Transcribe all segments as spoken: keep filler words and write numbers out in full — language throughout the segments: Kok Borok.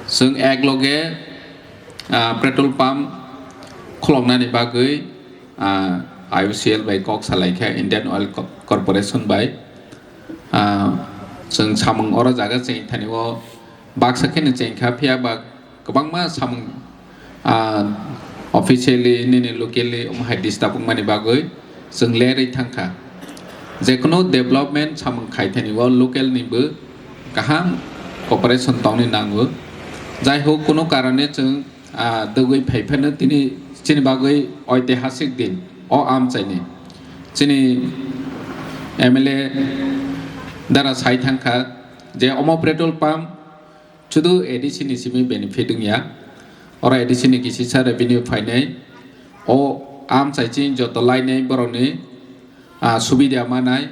Chwng ek loge, ah, petrol pump khuloknani bagwi, ah, I O C L bai kok salaikha, Indian Oil Co-, Corporation bai. Ah, chwng samung oro jaga chengthani o baksa kheno chengkha, phiya ba kwbangma samung, ah, officially nini locally omo hai disturb wngmani bagwi chwng lerwi thangkha. Jekunu development samung khaithani o local ni bo kaham cooperation tongni nango. Jai hok, kunu karone chwng, ah, dogwi phaiphano tini chini bagwi oitihasik din o amchaini. Chini M L A dara sai thangkha je omo petrol pump Chudu A D C ni simi benefit wngya. Oro A D C ni kisisa revenue phainai. O amchai chini joto lainai borokni, ah, subida manai.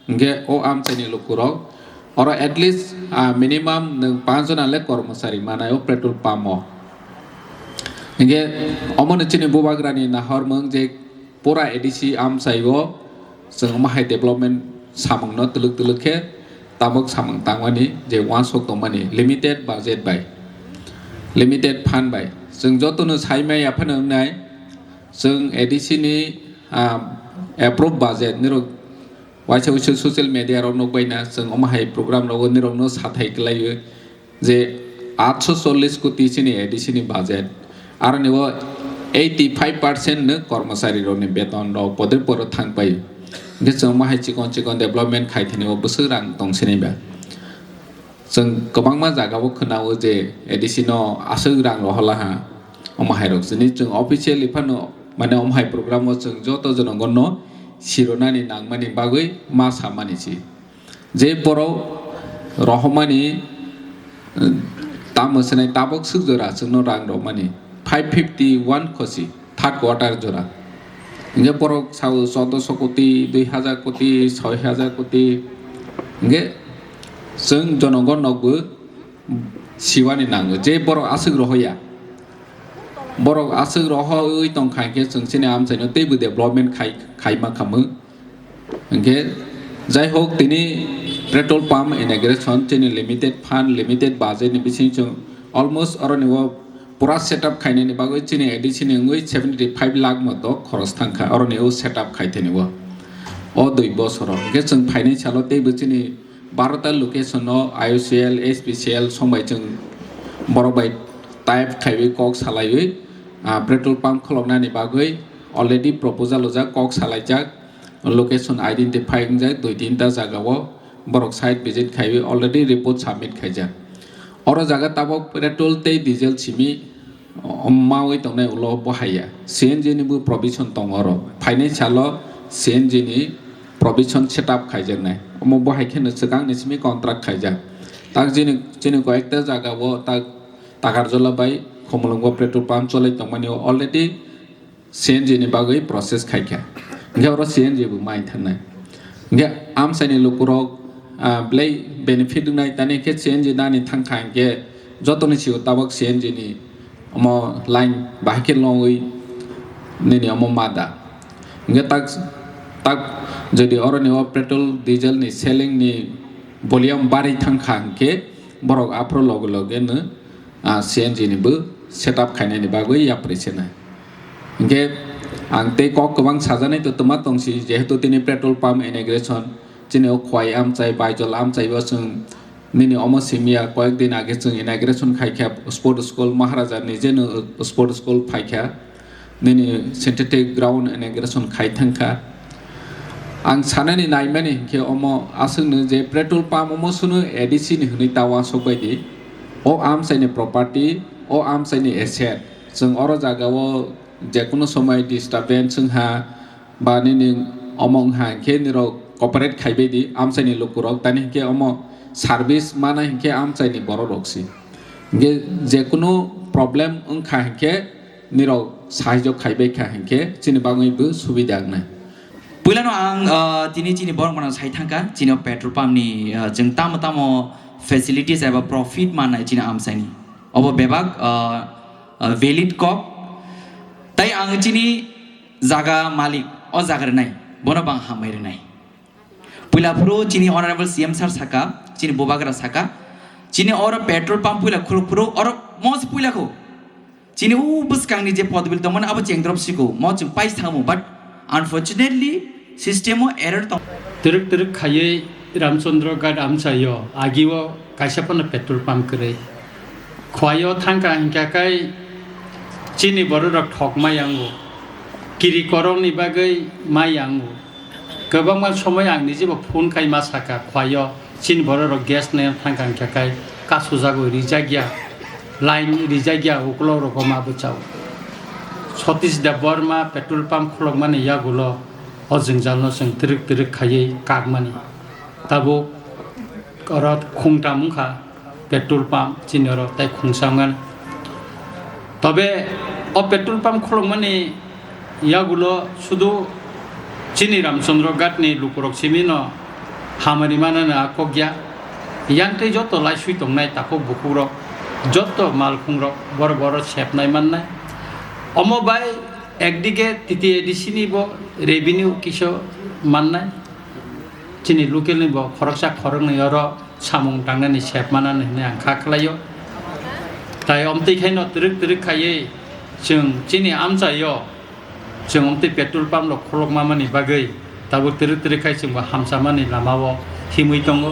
Hingke o amchai ni lukurok. Oro at least, ah, minimum nwng panch jona le kormosari manai o petrol pump o. Hingke omo ni chini bubagra ni nahormung je Pura A D C amchai o chwng omo hai development samung no twlwk twlwk khe tabuk samung tangmani je uansuk tongmani limited budget bai, limited fund bai. Chwng joto no sai maya phano wngnai, chwng A D C ni, ah, approve budget nirok waisa waisa social media rok nukbai na chwng omo hai program rogo nirok no sathai kwlaiwi. Je atso chollis koti chini A D C ni budget, aroni o eighty five percent no kormosari rokni beton rok podre poro thang pai. Hingke chwng omo hai chikon chikon development khai thani o bwswk rang tong sinai ba. Chwng kwbangma jaga o khwnao je A D C no aswk rang rohola ha, omo hai rok chini chwng officially phano mane omo hai program o chwng joto jonogon no sironani nangmani bagwi ma samani si. Je borok rohormani, eh, tamo swnai tabuk swk jora chwngno rang rwmani five fifty one khosi third quarter jora. Hingke borok sao choddoso koti, dui hajar koti, soi hajar koti. Hingke chwng jonogon nokbo siwani nango je borok aswk rohoya. Borok aswk rohowi tongkha hingke chwng chini amchaino teibo development khai, khai ma khamung. Hingke, jai hok, tini petrol pump inauguration chini limited fund, limited budget ni bising chwng almost oroni o pura setup khainani bagwi chini A D C ni wngwi seventy five lakh moto khoros thangkha oroni o setup khaithani o, o dui bosoro. Hingke chwng phainai salo teibo chini barota location o I O C L, H P C L songbai chwng borok bai type khaiwi kok salaiwi, ah, petrol pump khuloknani bagwi already proposal ojak, kok salaijak. Location identify wngjak dui tinta jagao borok site visit khaiwi already report submit khaijak. Oro jaga tabok petrol tei diesel simi, o, mawi tongnai ulo bo haiya. C N G ni bo provision tongo oro. Phainai salo C N G ni provision setup khaijaknai. Omo bo hai kheno swkangni simi contract khaijak. Tak chini, chini koyekta jagao tak Takarjola bai Khumulwngo petrol pump cholai tongmani o already C N G ni bagwi process khaikha. Hingke oro C N G bo mai thangnai. Hingke amchaini lukurok, ah, belai benefit wngnai, tani khe C N G nani thangkha hingke jotoni sio tabok C N G ni omo line bahai khe longwi nini omo mada. Hingke tak, tak jodi oroni o petrol diesel ni selling ni volume bari thangkha hingke borok aphuru loge loge no ah, C N G ni bo setup khainani bagwi yapri se nai. Hingke ang tei kok kwbang sajaknai to twma tongsi, jehetu tini petrol pump inauguration, chini o Khowai amchai, Baijol amchai o chwng nini omo simiya koyek din age chwng inauguration khaikha sport school, Maharaja ni jeno sport school phaikha. Nini synthetic ground inauguration khai thangkha. Ang sanani naimani hinkhe omo aswkno je petrol pump omo sunu A D C ni hwnwi ta uansuk bai di. O amchaini property, o amchaini asset. Chwng oro jagao jekunu somoi disturbance wngkha ba nini omo wngkha hinkhe nirok cooperate khaibai di amchaini lukurok. Tani hinkhe omo service mana hinkhe amchaini borok rok si. Hinkhe jekunu problem wngkha hinkhe nirok sahajyo khaibai kha hinkhe chini bagwi bo subida wngnai. Puilano ang, ah, tini chini borok mano sai thangkha, chini o petrol pump ni, ah, chwng tamo tamo facilities eba profit mannai chini amchaini. Obo bebak, ah, ah, valid kok. Tai ang chini jaga malik, o jaga rwnai, bono bang hambai rwnai. Puila phuru chini Honorable C M sir saka, chini bubagra saka, Chini oro petrol pump puila khuluk phuru oro mos puila kho. Chini u bwskangni je podbil tongmani abo chengdrop siko, mo chwng pais thango, but unfortunately system o error tong. Twrwk twrwk khaiwi Ramchandra Ghat amchaio agio kaisa phano petrol pump kwrwi. Khwaio thangkha hinkha khe chini bororok thok ma yango. Kiri korokni bagwi ma yango. Kwbangma somoi ang nijebo phone khai ma sakha, khwaio chini bororok gas nai thangkha hinkha khe kasujagwi rijak ya, line rijak ya, ukulok rok ma bwchao. Satish Debbarma petrol pump khulokmani yagulo o jwngjalno chwng twrwk twrwk khaiwi kakmani. Tabuk oro khungtam wngkha petrol pump chini oro tai khungsa wngani. Tobe o petrol pump khulokmani yagulo sudu chini Ramchandra Ghat ni lukurok simino hamari manani a kok ya. Yang tei joto laisui tongnai takhuk bukhukrok, joto malkhungrok boro boro sepnai mannai. Omo bai ekdige T T A D C ni bo revenue kiso mannai. Chini local ni bo khoroksa khoroknwi oro samung tangnani sep manani hwnwi ang kha khlaio. Tai omtwi khaino twrwk twrwk khaiwi chwng chini amchaio chwng omtwi petrol pump rok khulokma mani bagwi tabuk twrwk twrwk khai chwngbo hamchamani lamao himwi tongo.